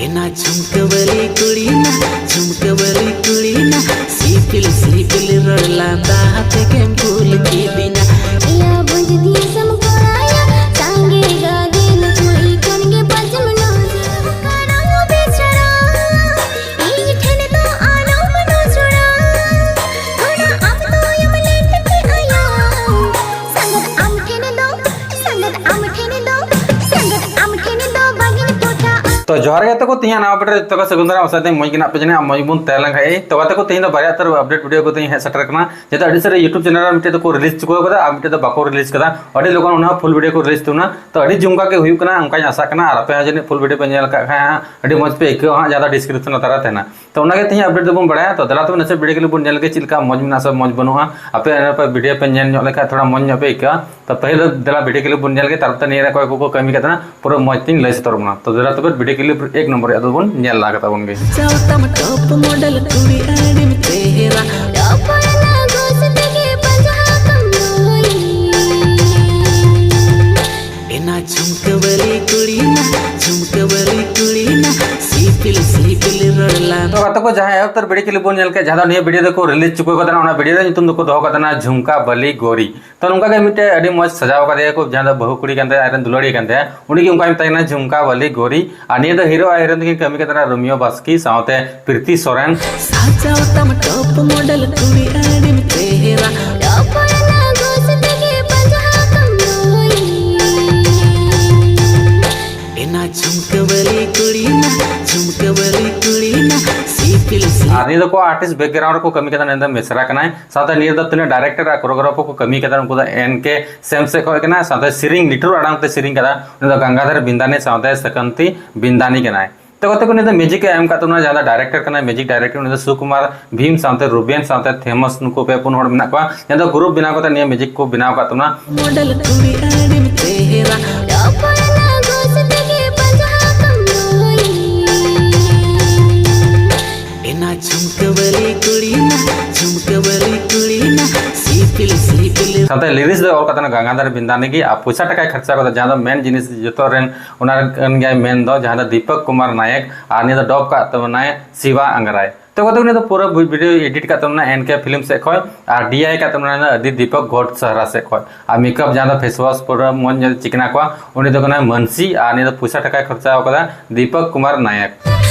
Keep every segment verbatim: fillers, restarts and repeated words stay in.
ᱮᱱᱟ ᱡᱷᱩᱢᱠᱟᱹ ᱵᱟᱹᱞᱤ ᱠᱩᱲᱤ ᱱᱟ, ᱡᱷᱩᱢᱠᱟᱹ ᱵᱟᱹᱞᱤ ᱠᱩᱲᱤ ᱱᱟ, ᱥᱤᱯᱤᱞ ᱥᱤᱯᱤᱞ ᱨᱚᱲ ᱞᱟᱸᱫᱟ ᱛᱮᱜᱮᱢ ᱵᱷᱩᱞ ᱠᱤᱫᱤᱧᱟ᱾ ᱤᱭᱟ ᱵᱩᱡᱽ ᱫᱤᱥᱚᱢ ᱠᱚᱲᱟᱭᱟ, ᱥᱟᱸᱜᱮ ᱜᱟᱫᱮᱞ ᱠᱩᱲᱤ ᱠᱷᱚᱱ ᱜᱮ ᱯᱟᱸᱪᱮᱢ ᱱᱚᱡᱚᱨ ᱠᱟᱱᱟ ᱵᱮᱪᱷᱟᱲᱟ᱾ ᱤᱧ ᱴᱷᱮᱱ ᱫᱚ ᱟᱞᱚᱢ ᱱᱚᱡᱚᱨᱟ, ᱛᱷᱚᱲᱟ ᱟᱢ ᱫᱚᱭᱮᱢ ᱞᱮᱴ ᱠᱮᱜᱼᱟ ᱭᱟ᱾ ᱥᱟᱸᱜᱟᱛ ᱟᱢ ᱴᱷᱮᱱ ᱫᱚ, ᱥᱟᱸᱜᱟᱛ ᱟᱢ ᱴᱷᱮᱱ ᱫᱚ, ᱥᱟᱸᱜᱟᱛ ᱟᱢ ᱴᱷᱮᱱ ᱫᱚ ᱵᱟᱝᱤᱧ ᱯᱚᱴᱷᱟᱜᱼᱟ᱾ ᱛᱚ ᱡᱚᱦᱟᱨ ᱜᱮ ᱜᱟᱛᱮ ᱠᱚ, ᱛᱮᱦᱮᱧᱟᱜ ᱱᱟᱣᱟ update ᱨᱮ ᱡᱚᱛᱚ ᱠᱚ ᱥᱟᱹᱜᱩᱱ ᱫᱟᱨᱟᱢ, ᱟᱥᱟ ᱫᱟᱹᱧ ᱢᱚᱡᱽ ᱜᱮ ᱢᱮᱱᱟᱜ ᱯᱮ ᱡᱟᱹᱱᱤᱡ, ᱟᱨ ᱢᱚᱡᱽ ᱵᱚᱱ ᱛᱟᱦᱮᱸ ᱞᱮᱱ ᱠᱷᱟᱡ᱾ ᱛᱚ ᱜᱟᱛᱮ ᱠᱚ, ᱛᱮᱦᱮᱧ ᱫᱚ ᱵᱟᱨᱭᱟ ᱩᱛᱟᱹᱨ update video ᱠᱚ ᱛᱮᱦᱮᱧ ᱦᱮᱡ ᱥᱮᱴᱮᱨ ᱠᱟᱱᱟ᱾ ᱡᱮᱦᱮᱛᱩ ᱟᱹᱰᱤ ᱥᱟᱹᱨᱤ YouTube channel ᱨᱮ ᱢᱤᱫᱴᱮᱡ ᱫᱚᱠᱚ release ᱪᱩᱠᱟᱹᱣ ᱠᱟᱫᱟ ᱟᱨ ᱢᱤᱫᱴᱮᱡ ᱫᱚ ᱵᱟᱠᱚ release ᱠᱟᱫᱟ᱾ ᱟᱹᱰᱤ ᱞᱚᱜᱚᱱ ᱚᱱᱟ full video ᱠᱚ release ᱛᱟᱵᱚᱱᱟ᱾ ᱛᱚ ᱟᱹᱰᱤ ᱡᱷᱩᱢᱠᱟ ᱜᱮ ᱦᱩᱭᱩᱜ ᱠᱟᱱᱟ ᱚᱱᱠᱟᱧ ᱟᱥᱟᱜ ᱠᱟᱱᱟ, ᱟᱨ ᱟᱯᱮ ᱦᱚᱸ ᱡᱟᱹᱱᱤᱡ full video ᱯᱮ ᱧᱮᱞ ᱠᱟᱜ ᱠᱷᱟᱡ ᱦᱟᱸᱜ ᱟᱹᱰᱤ ᱢᱚᱡᱽ ᱯᱮ ᱟᱹᱭᱠᱟᱹᱣᱟ ᱦᱟᱸᱜ, ᱡᱟᱦᱟᱸ ᱫᱚ description ᱞᱟᱛᱟᱨ ᱨᱮ ᱛᱟᱦᱮᱱᱟ᱾ ᱛᱚ ᱚᱱᱟᱜᱮ ᱛᱮᱦᱮᱧ update ᱫᱚᱵᱚᱱ ᱵᱟᱲᱟᱭᱟ᱾ ᱛᱚ ᱫᱮᱞᱟ ᱛᱚᱵᱮ ᱱᱟᱥᱮ video clip ᱵᱚᱱ ᱧᱮᱞ ᱞᱮᱜᱮ, ᱪᱮᱫ ᱞᱮᱠᱟ ᱢᱚᱡᱽ ᱢᱮᱱᱟᱜᱼᱟ ᱥᱮ ᱢᱚᱡᱽ ᱵᱟᱹᱱᱩᱜᱼᱟ᱾ ᱟᱯᱮ ᱟᱯᱮ video ᱯᱮ ᱧᱮᱞ ᱧᱚᱜ ᱞᱮᱠᱷᱟᱡ ᱛᱷᱚᱲᱟ ᱢᱚᱡᱽ ᱧᱚᱜ ᱯᱮ ᱟᱹᱭᱠᱟᱹᱣᱟ᱾ ᱛᱚ ᱯᱟᱹᱦᱤᱞ ᱫᱚ ᱫᱮᱞᱟ video clip ᱵᱚᱱ ᱧᱮᱞ ᱞᱮᱜᱮ, ᱛᱟᱨᱯᱚᱨ ᱱᱤᱭᱟᱹ ᱨᱮ ᱚᱠᱚᱭ ᱠᱚᱠᱚ ᱠᱟᱹᱢᱤ ᱠᱟᱫ ᱛᱟᱦᱮᱱᱟ ᱯᱩᱨᱟᱹ ᱢᱚᱡᱽ ᱛᱤᱧ ᱞᱟᱹᱭ ᱥᱚᱫᱚᱨ ᱵᱚᱱᱟ᱾ ᱛᱚ ᱫᱮᱞᱟ ᱛᱚᱵᱮ video clip ᱮᱠ ᱱᱚᱢᱵᱚᱨ ᱨᱮᱭᱟᱜ ᱫᱚᱵᱚᱱ ᱧᱮᱞ ᱞᱟᱦᱟ ᱠᱟᱛᱟ ᱵᱚᱱ ᱜᱮ᱾ ᱪᱟᱣ ᱛᱟᱢ top model ᱠᱩᱲᱤ ᱟᱹᱰᱤᱢ ᱪᱮᱦᱨᱟ, ᱴᱚᱯ ᱨᱮᱱᱟᱜ ᱜᱷᱩᱥ ᱛᱮᱜᱮ ᱯᱟᱸᱡᱟ ᱠᱟᱢ ᱫᱚᱭ᱾ ᱮᱱᱟ ᱡᱷᱩᱢᱠᱟᱹ ᱵᱟᱹᱞᱤ ᱠᱩᱲᱤ ᱱᱟ, ᱡᱷᱩᱢᱠᱟᱹ ᱵᱟᱹᱞᱤ ᱠᱩᱲᱤ ᱱᱟ, ᱥᱤᱯᱤᱞ ᱥᱤᱯᱤᱞ ᱨᱚᱲ ᱞᱟᱸᱫᱟ᱾ ᱛᱚ ᱜᱟᱛᱮ ᱠᱚ, ᱡᱟᱦᱟᱸ ᱮᱦᱚᱵ ᱩᱛᱟᱹᱨ video clip ᱵᱚᱱ ᱧᱮᱞ ᱠᱮᱫ, ᱡᱟᱦᱟᱸ ᱫᱚ ᱱᱤᱭᱟᱹ video ᱫᱚᱠᱚ release ᱪᱩᱠᱟᱹᱣ ᱠᱟᱫᱟ, ᱚᱱᱟ video ᱨᱮᱭᱟᱜ ᱧᱩᱛᱩᱢ ᱫᱚᱠᱚ ᱫᱚᱦᱚ ᱠᱟᱫᱟ ᱡᱷᱩᱢᱠᱟ ᱵᱟᱹᱞᱤ ᱜᱳᱨᱤ᱾ ᱛᱚ ᱱᱚᱝᱠᱟ ᱜᱮ ᱢᱤᱫᱴᱮᱡ ᱟᱹᱰᱤ ᱢᱚᱡᱽ ᱥᱟᱡᱟᱣ ᱠᱟᱫᱮᱭᱟ ᱠᱚ, ᱡᱟᱦᱟᱸ ᱫᱚ ᱵᱟᱹᱦᱩ ᱠᱩᱲᱤ ᱠᱟᱱ ᱛᱟᱭᱟ, ᱟᱡᱨᱮᱱ ᱫᱩᱞᱟᱹᱲᱤᱭᱟᱹ ᱠᱟᱱ ᱛᱟᱭᱟ, ᱩᱱᱤ ᱜᱮ ᱚᱱᱠᱟᱭ ᱢᱮᱛᱟᱭ ᱠᱟᱱᱟ ᱡᱷᱩᱢᱠᱟ ᱵᱟᱹᱞᱤ ᱜᱳᱨᱤ᱾ ᱟᱨ ᱱᱤᱭᱟᱹ ᱫᱚ hero ᱟᱨ heroine ᱫᱚᱠᱤᱱ ᱠᱟᱹᱢᱤ ᱠᱟᱱ ᱛᱟᱦᱮᱱᱟ ᱨᱳᱢᱤᱭᱳ ᱵᱟᱥᱠᱮ ᱥᱟᱶᱛᱮ ᱯᱨᱤᱛᱤ ᱥᱚᱨᱮᱱ᱾ ᱥᱟᱡᱟᱣ ᱛᱟᱢ top model ᱠᱩᱲᱤ ᱟᱹᱰᱤᱢ ᱪᱮᱦᱨᱟ, ᱴᱚᱯ ᱨᱮᱱᱟᱜ ᱜᱷᱩᱥ ᱛᱮᱜᱮ ᱯᱟᱸᱡᱟ ᱠᱟᱢ ᱫᱚᱭ᱾ ᱮᱱᱟ ᱡᱷᱩᱢᱠᱟᱹ ᱵᱟᱹᱞᱤ ᱠᱩᱲᱤ ᱱᱟ, ᱡᱷᱩᱢᱠᱟᱹ ᱵᱟᱹᱞᱤ ᱠᱩᱲᱤ ᱱᱟ, ᱥᱤᱯᱤᱞ ᱥᱤᱯᱤᱞ᱾ ᱟᱨ ᱱᱤᱭᱟᱹ ᱫᱚᱠᱚ artist background ᱨᱮᱠᱚ ᱠᱟᱹᱢᱤ ᱠᱟᱫᱟ, ᱱᱤᱭᱟᱹ ᱫᱚ ᱢᱮᱥᱨᱟ ᱠᱟᱱᱟᱭ᱾ ᱥᱟᱶᱛᱮ ᱱᱤᱭᱟᱹ ᱫᱚ ᱛᱤᱱᱟᱹᱜ director ᱟᱨ choreographer ᱠᱚ ᱠᱟᱹᱢᱤ ᱠᱟᱫᱟ, ᱩᱱᱠᱩ ᱫᱚ ᱮᱱ ᱠᱮ ᱥᱮᱢ ᱥᱮᱫ ᱠᱷᱚᱡ ᱠᱟᱱᱟ᱾ ᱥᱟᱶᱛᱮ ᱥᱮᱨᱮᱧ ᱱᱤᱴᱷᱩᱨ ᱟᱲᱟᱝ ᱛᱮ ᱥᱮᱨᱮᱧ ᱠᱟᱫᱟ, ᱩᱱᱤ ᱫᱚ ᱜᱟᱝᱜᱟᱫᱷᱚᱨ ᱵᱤᱱᱫᱟᱱᱤ ᱥᱟᱶᱛᱮ ᱥᱟᱠᱟᱱᱛᱤ ᱵᱤᱱᱫᱟᱱᱤ ᱠᱟᱱᱟᱭ᱾ ᱛᱚ ᱜᱟᱛᱮ ᱠᱚ, ᱱᱤᱭᱟᱹ ᱫᱚ music ᱮ ᱮᱢ ᱠᱟᱫ ᱛᱟᱵᱚᱱᱟ, ᱡᱟᱦᱟᱸ ᱫᱚ director ᱠᱟᱱᱟᱭ, music director ᱩᱱᱤ ᱫᱚ ᱥᱩᱠᱩᱢᱟᱨ ᱵᱷᱤᱢ ᱥᱟᱶᱛᱮ ᱨᱩᱵᱮᱱ ᱥᱟᱶᱛᱮ ᱛᱷᱮᱢᱚᱥ, ᱱᱩᱠᱩ ᱯᱮ ᱯᱩᱱ ᱦᱚᱲ ᱢᱮᱱᱟᱜ ᱠᱚᱣᱟ, ᱡᱟᱦᱟᱸ ᱫᱚ group ᱵᱮᱱᱟᱣ ᱠᱟᱛᱮ ᱱᱤᱭᱟᱹ music ᱠᱚ ᱵᱮᱱᱟᱣ ᱠᱟᱫ ᱛᱟᱵᱚᱱᱟ᱾ model ᱠᱩᱲᱤ ᱟᱹᱰᱤᱢ ᱪᱮᱦᱨᱟ, ᱴᱚᱯ ᱨᱮᱱᱟᱜ ᱜᱷᱩᱥ ᱛᱮᱜᱮ ᱯᱟᱸᱡᱟ ᱠᱟᱢ ᱫᱚᱭ᱾ ᱮᱱᱟ ᱡᱷᱩᱢᱠᱟᱹ ᱵᱟᱹᱞᱤ ᱠᱩᱲᱤ ᱱᱟ, ᱡᱷᱩᱢᱠᱟᱹ ᱵᱟᱹᱞᱤ ᱠᱩᱲᱤ ᱱᱟ, ᱥᱤᱯᱤᱞ ᱥᱤᱯᱤᱞ᱾ ᱥᱟᱶᱛᱮ ᱞᱤᱨᱤᱠᱥ ᱫᱚ ᱚᱞ ᱠᱟᱫ ᱛᱟᱦᱮᱱᱟ ᱜᱟᱝᱜᱟᱫᱷᱟᱨ ᱵᱤᱱᱫᱟᱱᱤ ᱜᱮ, ᱟᱨ ᱯᱚᱭᱥᱟ ᱴᱟᱠᱟᱭ ᱠᱷᱚᱨᱪᱟ ᱠᱟᱫᱟ, ᱡᱟᱦᱟᱸ ᱫᱚ ᱢᱮᱱ ᱡᱤᱱᱤᱥ ᱡᱚᱛᱚ ᱨᱮᱱ ᱚᱱᱟ ᱠᱟᱱ ᱜᱮᱭᱟᱭ ᱢᱮᱱ ᱫᱚ, ᱡᱟᱦᱟᱸ ᱫᱚ ᱫᱤᱯᱚᱠ ᱠᱩᱢᱟᱨ ᱱᱟᱭᱮᱠ, ᱟᱨ ᱱᱤᱭᱟᱹ ᱫᱚ ᱰᱚᱵ ᱠᱟᱜ ᱛᱟᱵᱚᱱᱟᱭ ᱥᱤᱵᱟ ᱟᱝᱜᱽᱨᱟᱭ᱾ ᱛᱚ ᱜᱟᱛᱮ ᱠᱚ, ᱱᱤᱭᱟᱹ ᱫᱚ ᱯᱩᱨᱟᱹ video edit ᱠᱟᱜ ᱛᱟᱵᱚᱱᱟ ᱮᱱ ᱠᱮ ᱯᱷᱤᱞᱢ ᱥᱮᱫ ᱠᱷᱚᱱ, ᱟᱨ ᱰᱤ ᱟᱭ ᱠᱟᱜ ᱛᱟᱵᱚᱱᱟ ᱟᱹᱫᱤ ᱫᱤᱯᱚᱠ ᱜᱷᱳᱴ ᱥᱟᱦᱟᱨᱟ ᱥᱮᱫ ᱠᱷᱚᱱ, ᱟᱨ ᱢᱮᱠᱟᱯ ᱡᱟᱦᱟᱸ ᱫᱚ ᱯᱷᱮᱥ ᱣᱟᱥ ᱯᱩᱨᱟᱹ ᱢᱚᱡᱽ ᱧᱮᱞ ᱪᱤᱠᱱᱟ ᱠᱚᱣᱟ, ᱩᱱᱤ ᱫᱚ ᱠᱟᱱᱟᱭ ᱢᱟᱱᱥᱤ, ᱟᱨ ᱱᱤᱭᱟᱹ ᱫᱚ ᱯᱚᱭᱥᱟ ᱴᱟᱠᱟᱭ ᱠᱷᱚᱨᱪᱟ ᱟᱠᱟᱫᱟ ᱫᱤᱯᱚᱠ ᱠᱩᱢᱟᱨ ᱱᱟᱭᱮᱠ᱾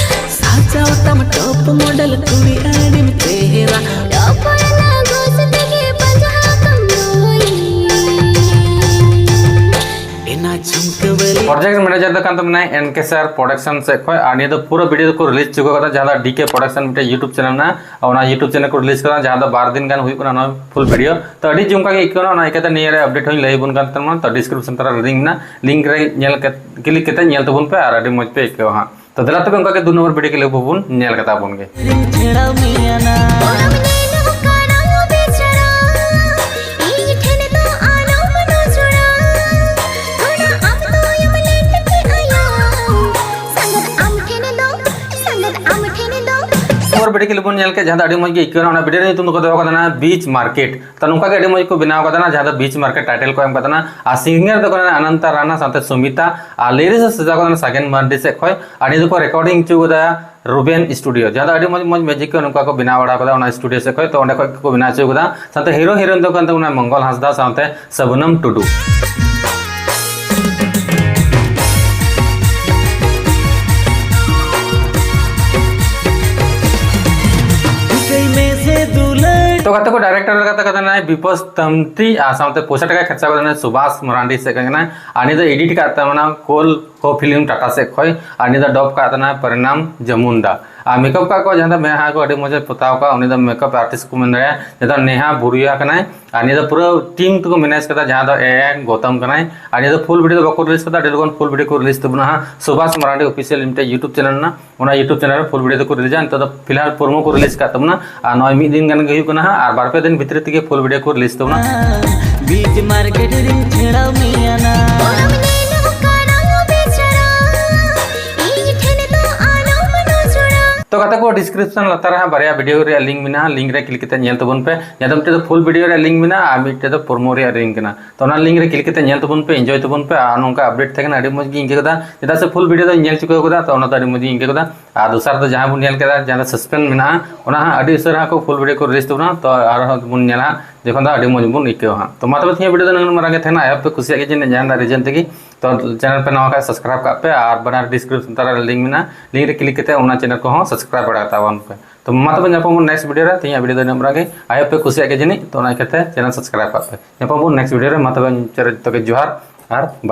ᱥᱟᱡᱟᱣ ᱛᱟᱢ top model ᱠᱩᱲᱤ ᱟᱹᱰᱤᱢ ᱪᱮᱦᱨᱟ᱾ ᱴᱚᱯ ᱨᱮᱱᱟᱜ ᱜᱚᱥ ᱛᱮᱜᱮ ᱯᱟᱸᱡᱟ ᱠᱟᱢ ᱱᱩᱭ᱾ ᱮᱱᱟ ᱡᱷᱩᱢᱠᱟᱹ ᱵᱟᱹᱞᱤ᱾ Project manager ᱫᱚ ᱠᱟᱱ ᱛᱟᱵᱚᱱᱟᱭ ᱮᱱ ᱠᱮ ᱥᱟᱨ production ᱥᱮᱫ ᱠᱷᱚᱱ, ᱟᱨ ᱱᱤᱭᱟᱹ ᱫᱚ ᱯᱩᱨᱟᱹ video ᱫᱚᱠᱚ release ᱪᱩᱠᱟᱹᱣ ᱠᱟᱫᱟ, ᱡᱟᱦᱟᱸ ᱫᱚ ᱰᱤ ᱠᱮ production ᱢᱤᱫᱴᱮᱡ YouTube channel ᱢᱮᱱᱟᱜᱼᱟ, ᱚᱱᱟ YouTube channel ᱠᱚ release ᱠᱟᱫᱟ, ᱡᱟᱦᱟᱸ ᱫᱚ ᱵᱟᱨ ᱫᱤᱱ ᱜᱟᱱ ᱦᱩᱭᱩᱜ ᱠᱟᱱᱟ ᱱᱚᱣᱟ full video᱾ ᱛᱚ ᱟᱹᱰᱤ ᱡᱚᱢᱠᱟ ᱜᱮ ᱟᱹᱭᱠᱟᱹᱣ ᱮᱱᱟ, ᱚᱱᱟ ᱤᱭᱠᱟᱹᱛᱮ ᱱᱤᱭᱟᱹ ᱨᱮ update ᱦᱚᱸᱧ ᱞᱟᱹᱭ ᱟᱵᱚᱱ ᱠᱟᱱ ᱛᱟᱵᱚᱱᱟ᱾ ᱛᱚ description ᱛᱟᱞᱟ ᱨᱮ link ᱢᱮᱱᱟᱜᱼᱟ, link ᱨᱮ ᱧᱮᱞ ᱠᱟᱛᱮ, click ᱠᱟᱛᱮ ᱧᱮᱞ ᱛᱟᱵᱚᱱ ᱯᱮ, ᱟᱨ ᱟᱹᱰᱤ ᱢᱚᱡᱽ ᱯᱮ ᱟᱹᱭᱠᱟᱹᱣᱟ ᱦᱟᱸᱜ᱾ ᱛᱚ ᱫᱮᱞᱟ ᱛᱚᱵᱮ ᱚᱱᱠᱟ ᱜᱮ ᱫᱩ ᱱᱚᱢᱵᱚᱨ video clip ᱵᱚᱱ ᱧᱮᱞ ᱠᱟᱛᱟ ᱵᱚᱱ ᱜᱮ᱾ ᱪᱷᱮᱲᱟᱣ ᱢᱮᱭᱟ ᱱᱟ᱾ ᱚᱱᱟ ᱢᱮᱱᱮ ᱱᱚᱝᱠᱟᱱᱟ ᱵᱮᱪᱷᱟᱲᱟ, ᱤᱧ ᱴᱷᱮᱱ ᱫᱚ ᱟᱞᱚᱢ ᱱᱚᱡᱚᱨᱟ᱾ ᱛᱷᱚᱲᱟ ᱟᱢ ᱫᱚᱭᱮᱢ ᱞᱮᱴ ᱠᱮᱜ ᱟᱭᱟ᱾ ᱥᱟᱸᱜᱟᱛ ᱟᱢ ᱴᱷᱮᱱ ᱫᱚ, ᱥᱟᱸᱜᱟᱛ ᱟᱢ ᱴᱷᱮᱱ ᱫᱚ᱾ ᱱᱚᱢᱵᱚᱨ video clip ᱵᱚᱱ ᱧᱮᱞ ᱠᱮᱫ, ᱡᱟᱦᱟᱸ ᱫᱚ ᱟᱹᱰᱤ ᱢᱚᱡᱽ ᱜᱮ ᱟᱹᱭᱠᱟᱹᱣ ᱮᱱᱟ᱾ ᱚᱱᱟ video ᱨᱮᱱᱟᱜ ᱧᱩᱛᱩᱢ ᱫᱚᱠᱚ ᱫᱚᱦᱚ ᱠᱟᱫᱟ ᱱᱟ Beach Market᱾ ᱛᱚ ᱱᱚᱝᱠᱟ ᱜᱮ ᱟᱹᱰᱤ ᱢᱚᱡᱽ ᱠᱚ ᱵᱮᱱᱟᱣ ᱠᱟᱫᱟ ᱱᱟ, ᱡᱟᱦᱟᱸ ᱫᱚ Beach Market title ᱠᱚ ᱮᱢ ᱠᱟᱫᱟ ᱱᱟ᱾ ᱟᱨ singer ᱫᱚ ᱠᱟᱱᱟ ᱟᱱᱚᱱᱛᱟ ᱨᱟᱱᱟ ᱥᱟᱶᱛᱮ ᱥᱩᱢᱤᱛᱟ, ᱟᱨ lyrics ᱮ ᱥᱟᱡᱟᱣ ᱠᱟᱫᱟ ᱱᱟ ᱥᱟᱜᱮᱱ ᱢᱟᱨᱰᱤ ᱥᱮᱫ ᱠᱷᱚᱱ, ᱟᱨ ᱱᱤᱭᱟᱹ ᱫᱚᱠᱚ recording ᱦᱚᱪᱚ ᱠᱟᱫᱟ ᱨᱩᱵᱮᱱ studio, ᱡᱟᱦᱟᱸ ᱫᱚ ᱟᱹᱰᱤ ᱢᱚᱡᱽ ᱢᱚᱡᱽ music ᱠᱚ ᱱᱚᱝᱠᱟ ᱠᱚ ᱵᱮᱱᱟᱣ ᱵᱟᱲᱟ ᱠᱟᱫᱟ ᱚᱱᱟ studio ᱥᱮᱫ ᱠᱷᱚᱱ᱾ ᱛᱚ ᱚᱸᱰᱮ ᱠᱷᱚᱱ ᱜᱮᱠᱚ ᱵᱮᱱᱟᱣ ᱦᱚᱪᱚ ᱠᱟᱫᱟ᱾ ᱥᱟᱶᱛᱮ hero heroine ᱫᱚ ᱠᱟᱱ ᱛᱟᱵᱚᱱᱟ ᱢᱚᱝᱜᱚᱞ ᱦᱟᱸᱥᱫᱟ ᱥᱟᱶᱛᱮ ᱥᱟᱵᱱᱟᱢ ᱴᱩᱰᱩ᱾ ᱴᱷᱤᱠᱟᱹᱭ ᱢᱮ ᱥᱮ ᱫᱩᱞᱟᱹᱲ᱾ ᱛᱚ ᱜᱟᱛᱮ ᱠᱚ, director ᱞᱮᱠᱟᱛᱮ ᱠᱟᱛᱮ ᱱᱟᱭ ᱵᱤᱯᱚᱥ ᱛᱟᱢᱛᱤ ᱟᱨ ᱥᱟᱶᱛᱮ ᱯᱚᱭᱥᱟ ᱴᱟᱠᱟᱭ ᱠᱷᱚᱨᱪᱟ ᱠᱟᱫᱟ ᱱᱟᱭ ᱥᱩᱵᱷᱟᱥ ᱢᱟᱨᱟᱱᱰᱤ ᱥᱮᱫ ᱠᱷᱚᱱ ᱠᱟᱱᱟᱭ᱾ ᱟᱨ ᱱᱤᱭᱟᱹ ᱫᱚ edit ᱠᱟᱜ ᱛᱟᱵᱚᱱᱟ ᱠᱳᱞ ᱠᱚ film ᱴᱟᱴᱟ ᱥᱮᱫ ᱠᱷᱚᱱ᱾ ᱟᱨ ᱱᱤᱭᱟᱹ ᱫᱚ ᱰᱚᱵ ᱠᱟᱜ ᱛᱟᱵᱚᱱᱟ ᱯᱚᱨᱤᱱᱟᱢ ᱡᱟᱢᱩᱱᱰᱟ᱾ ᱟᱨ makeup ᱠᱟᱜ ᱠᱚ ᱡᱟᱦᱟᱸ ᱫᱚ ᱢᱮᱫᱦᱟ ᱠᱚ ᱟᱹᱰᱤ ᱢᱚᱡᱽ ᱮ ᱯᱚᱛᱟᱣ ᱠᱟᱜ, ᱩᱱᱤ ᱫᱚ makeup artist ᱠᱚ ᱢᱮᱱ ᱫᱟᱲᱮᱭᱟᱜᱼᱟ, ᱡᱟᱦᱟᱸ ᱫᱚ ᱱᱮᱦᱟ ᱵᱩᱨᱩᱭᱟ ᱠᱟᱱᱟᱭ᱾ ᱟᱨ ᱱᱤᱭᱟᱹ ᱫᱚ ᱯᱩᱨᱟᱹ team ᱛᱮᱠᱚ manage ᱠᱟᱫᱟ, ᱡᱟᱦᱟᱸ ᱫᱚ ᱮ ᱟᱭ ᱜᱳᱛᱚᱢ ᱠᱟᱱᱟᱭ᱾ ᱟᱨ ᱱᱤᱭᱟᱹ ᱫᱚ full video ᱫᱚ ᱵᱟᱠᱚ release ᱠᱟᱫᱟ, ᱟᱹᱰᱤ ᱞᱚᱜᱚᱱ full video ᱠᱚ release ᱛᱟᱵᱚᱱᱟ ᱦᱟᱸᱜ ᱥᱩᱵᱷᱟᱥ ᱢᱟᱨᱟᱱᱰᱤ official ᱢᱤᱫᱴᱮᱡ YouTube channel ᱢᱮᱱᱟᱜᱼᱟ, ᱚᱱᱟ YouTube channel ᱨᱮ full video ᱫᱚᱠᱚ releaseᱟ᱾ ᱱᱤᱛᱚᱜ ᱫᱚ ᱯᱷᱤᱞᱦᱟᱞ promo ᱠᱚ release ᱠᱟᱜ ᱛᱟᱵᱚᱱᱟ, ᱟᱨ ᱱᱚᱜᱼᱚᱭ ᱢᱤᱫ ᱫᱤᱱ ᱜᱟᱱ ᱜᱮ ᱦᱩᱭᱩᱜ ᱠᱟᱱᱟ ᱦᱟᱸᱜ, ᱟᱨ ᱵᱟᱨ ᱯᱮ ᱫᱤᱱ ᱵᱷᱤᱛᱨᱤ ᱛᱮᱜᱮ full video ᱠᱚ release ᱛᱟᱵᱚᱱᱟ᱾ Beach Market ᱨᱤᱧ ᱪᱷᱟᱹᱲᱟᱣ ᱢᱮᱭᱟ ᱱᱟ᱾ ᱤᱧ ᱴᱷᱮᱱ ᱫᱚ ᱟᱞᱚᱢ ᱱᱚᱡᱚᱨᱟ᱾ ᱛᱚ ᱜᱟᱛᱮ ᱠᱚ, ᱰᱤᱥᱠᱨᱤᱯᱥᱚᱱ ᱞᱟᱛᱟᱨ ᱨᱮ ᱦᱟᱸᱜ ᱵᱟᱨᱭᱟ ᱵᱷᱤᱰᱤᱭᱳ ᱨᱮᱭᱟᱜ ᱞᱤᱝᱠ ᱢᱮᱱᱟᱜᱼᱟ, ᱞᱤᱝᱠ ᱨᱮ ᱠᱞᱤᱠ ᱠᱟᱛᱮ ᱧᱮᱞ ᱛᱟᱵᱚᱱ ᱯᱮ᱾ ᱡᱟᱦᱟᱸ ᱫᱚ ᱢᱤᱫᱴᱮᱡ ᱫᱚ ᱯᱷᱩᱞ ᱵᱷᱤᱰᱤᱭᱳ ᱨᱮᱭᱟᱜ ᱞᱤᱝᱠ ᱢᱮᱱᱟᱜᱼᱟ ᱟᱨ ᱢᱤᱫᱴᱮᱡ ᱫᱚ ᱯᱨᱳᱢᱳ ᱨᱮᱭᱟᱜ ᱞᱤᱝᱠ ᱠᱟᱱᱟ᱾ ᱛᱚ ᱚᱱᱟ ᱞᱤᱝᱠ ᱨᱮ ᱠᱞᱤᱠ ᱠᱟᱛᱮ ᱧᱮᱞ ᱛᱟᱵᱚᱱ ᱯᱮ, ᱮᱱᱡᱚᱭ ᱛᱟᱵᱚᱱ ᱯᱮ᱾ ᱟᱨ ᱱᱚᱝᱠᱟ ᱟᱯᱰᱮᱴ ᱛᱟᱦᱮᱸ ᱠᱟᱱᱟ, ᱟᱹᱰᱤ ᱢᱚᱡᱽ ᱜᱤᱧ ᱟᱹᱭᱠᱟᱹᱣ ᱠᱮᱫᱟ, ᱪᱮᱫᱟᱜ ᱥᱮ ᱯᱷᱩᱞ ᱵᱷᱤᱰᱤᱭᱳ ᱫᱚᱧ ᱧᱮᱞ ᱪᱩᱠᱟᱹᱣ ᱠᱟᱫᱟ, ᱛᱚ ᱚᱱᱟ ᱫᱚ ᱟᱹᱰᱤ ᱢᱚᱡᱽ ᱜᱤᱧ ᱟᱹᱭᱠᱟᱹᱣ ᱠᱮᱫᱟ᱾ ᱟᱨ ᱫᱚᱥᱟᱨ ᱫᱚ ᱡᱟᱦᱟᱸ ᱵᱚᱱ ᱧᱮᱞ ᱠᱮᱫᱟ, ᱡᱟᱦᱟᱸ ᱫᱚ ᱥᱟᱥᱯᱮᱱᱥ ᱢᱮᱱᱟᱜᱼᱟ, ᱚᱱᱟ ᱦᱟᱸᱜ ᱟᱹᱰᱤ ᱩᱥᱟᱹᱨᱟ ᱦᱟᱸᱜ ᱠᱚ ᱯᱷᱩᱞ ᱵᱷᱤᱰᱤᱭᱳ ᱠᱚ ᱨᱤᱞᱤᱡᱽ ᱛᱟᱵᱚᱱᱟ, ᱛᱚ ᱟᱨᱦᱚᱸ ᱵᱚᱱ ᱧᱮᱞᱟ ᱦᱟᱸᱜ, ᱡᱚᱠᱷᱚᱱ ᱫᱚ ᱟᱹᱰᱤ ᱢᱚᱡᱽ ᱵᱚᱱ ᱟᱹᱭᱠᱟᱹᱣᱟ ᱦᱟᱸᱜ᱾ ᱛᱚ ᱢᱟ ᱛᱚᱵᱮ ᱛᱮᱦᱮᱧᱟᱜ ᱵᱷᱤᱰᱤᱭᱳ ᱫᱚ ᱱᱤᱱᱟᱹᱜ ᱢᱟᱨᱟᱝ ᱜᱮ ᱛᱟᱦᱮᱱᱟ᱾ ᱟᱭ ᱦᱳᱯ ᱯᱮ ᱠᱩᱥᱤᱭᱟᱜ ᱜᱮᱭᱟ ᱡᱟᱹᱱᱤᱡ ᱡᱟᱦᱟᱱᱟᱜ ᱨᱤᱡᱮᱱ ᱛᱮᱜᱮ᱾ ᱛᱚ ᱪᱮᱱᱮᱞ ᱯᱮ ᱱᱟᱣᱟ ᱠᱷᱟᱱ ᱥᱟᱵᱥᱠᱨᱟᱭᱤᱵ ᱠᱟᱜ ᱯᱮ, ᱟᱨ ᱵᱟᱱᱟᱨ ᱰᱤᱥᱠᱨᱤᱯᱥᱚᱱ ᱛᱟᱞᱟ ᱨᱮ ᱞᱤᱝᱠ ᱢᱮᱱᱟᱜᱼᱟ, ᱞᱤᱝᱠ ᱨᱮ ᱠᱞᱤᱠ ᱠᱟᱛᱮ ᱚᱱᱟ ᱪᱮᱱᱮᱞ ᱠᱚᱦᱚᱸ ᱥᱟᱵᱥᱠᱨᱟᱭᱤᱵ ᱵᱟᱲᱟ ᱠᱟᱛᱟ ᱵᱚᱱ ᱯᱮ᱾ ᱛᱚ ᱢᱟ ᱛᱚᱵᱮ ᱧᱟᱯᱟᱢ ᱵᱚᱱ ᱱᱮᱠᱥᱴ ᱵᱷᱤᱰᱤᱭᱳ ᱨᱮ᱾ ᱛᱮᱦᱮᱧᱟᱜ ᱵᱷᱤᱰᱤᱭᱳ ᱫᱚ ᱤᱱᱟᱹᱜ ᱢᱟᱨᱟᱝ ᱜᱮ᱾ ᱟᱭ ᱦᱳᱯ ᱯᱮ ᱠᱩᱥᱤᱭᱟᱜ ᱜᱮᱭᱟ ᱡᱟᱹᱱᱤᱡ, ᱛᱚ ᱚᱱᱟ ᱤᱠᱟᱹᱛᱮ ᱪᱮᱱᱮᱞ ᱥᱟᱵᱥᱠᱨᱟᱭᱤᱵ ᱠᱟᱜ ᱯᱮ᱾ ᱧᱟᱯᱟᱢ ᱵᱚᱱ ᱱᱮᱠᱥᱴ ᱵᱷᱤᱰᱤᱭᱳ ᱨᱮ᱾ ᱢᱟ ᱛᱚᱵᱮ ᱡᱚᱛᱚ ᱜᱮ ᱡᱚᱦᱟᱨ ᱟᱨ ᱵᱟᱭ᱾